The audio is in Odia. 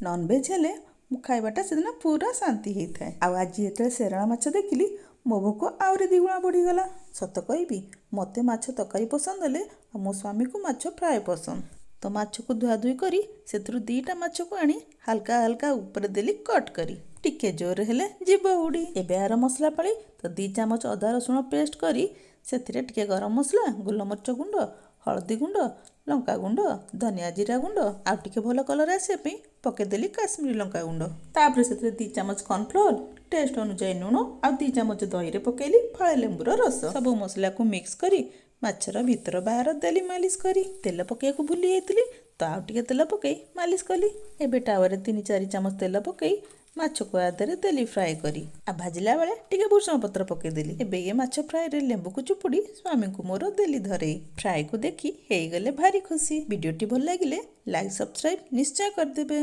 ନନଭେଜ୍ ହେଲେ ମୁଁ ଖାଇବାଟା ସେଦିନ ପୁରା ଶାନ୍ତି ହେଇଥାଏ। ଆଉ ଆଜି ଯେତେବେଳେ ଶେରଳ ମାଛ ଦେଖିଲି, ମୋ ଭୋକ ଆହୁରି ଦ୍ୱିଗୁଣା ବଢ଼ିଗଲା। ସତ କହିବି, ମୋତେ ମାଛ ତରକାରୀ ପସନ୍ଦ ହେଲେ ଆଉ ମୋ ସ୍ୱାମୀକୁ ମାଛ ଫ୍ରାଏ ପସନ୍ଦ। ତ ମାଛକୁ ଧୁଆଧୁଇ କରି ସେଥିରୁ 2ଟା ମାଛକୁ ଆଣି ହାଲକା ହାଲକା ଉପରେ ଦେଲି କଟ୍ କରି, ଟିକେ ଜୋରରେ ହେଲେ ଯିବ ଉଡ଼ି। ଏବେ ଆର ମସଲା ପାଳି। ତ 2 ଚାମଚ ଅଦା ରସୁଣ ପେଷ୍ଟ କରି ସେଥିରେ ଟିକେ ଗରମ ମସଲା, ଗୋଲମରିଚ ଗୁଣ୍ଡ, ହଳଦୀ ଗୁଣ୍ଡ, ଲଙ୍କା ଗୁଣ୍ଡ, ଧନିଆ ଜିରା ଗୁଣ୍ଡ ଆଉ ଟିକେ ଭଲ କଲର୍ ଆସିବା ପାଇଁ ପକେଇଦେଲି କାଶ୍ମୀରୀ ଲଙ୍କା ଗୁଣ୍ଡ। ତାପରେ ସେଥିରେ 2 ଚାମଚ କର୍ଣ୍ଣଫ୍ଲୋର୍, ଟେଷ୍ଟ ଅନୁଯାୟୀ ଲୁଣ ଆଉ 2 ଚାମଚ ଦହିରେ ପକେଇଲି ଫାଳେ ଲେମ୍ବୁର ରସ। ସବୁ ମସଲାକୁ ମିକ୍ସ କରି ମାଛର ଭିତର ବାହାର ଦେଲି ମାଲିସ କରି। ତେଲ ପକେଇବାକୁ ଭୁଲି ଯାଇଥିଲି, ତ ଆଉ ଟିକେ ତେଲ ପକେଇ ମାଲିସ କଲି। ଏବେ ତାୱାରେ 3 4 ଚାମଚ ତେଲ ପକେଇ ମାଛକୁ ଆ ଦେହରେ ଦେଲି ଫ୍ରାଏ କରି, ଆଉ ଭାଜିଲା ବେଳେ ଟିକେ ଭୃଷଙ୍ଗ ପତ୍ର ପକେଇଦେଲି। ଏବେ ଇଏ ମାଛ ଫ୍ରାଏରେ ଲେମ୍ବୁକୁ ଚୁପୁଡ଼ି ସ୍ୱାମୀଙ୍କୁ ମୋର ଦେଲି ଧରେଇ। ଫ୍ରାଏକୁ ଦେଖି ହେଇଗଲେ ଭାରି ଖୁସି। ଭିଡ଼ିଓଟି ଭଲ ଲାଗିଲେ ଲାଇକ୍, ସବସ୍କ୍ରାଇବ୍ ନିଶ୍ଚୟ କରିଦେବେ।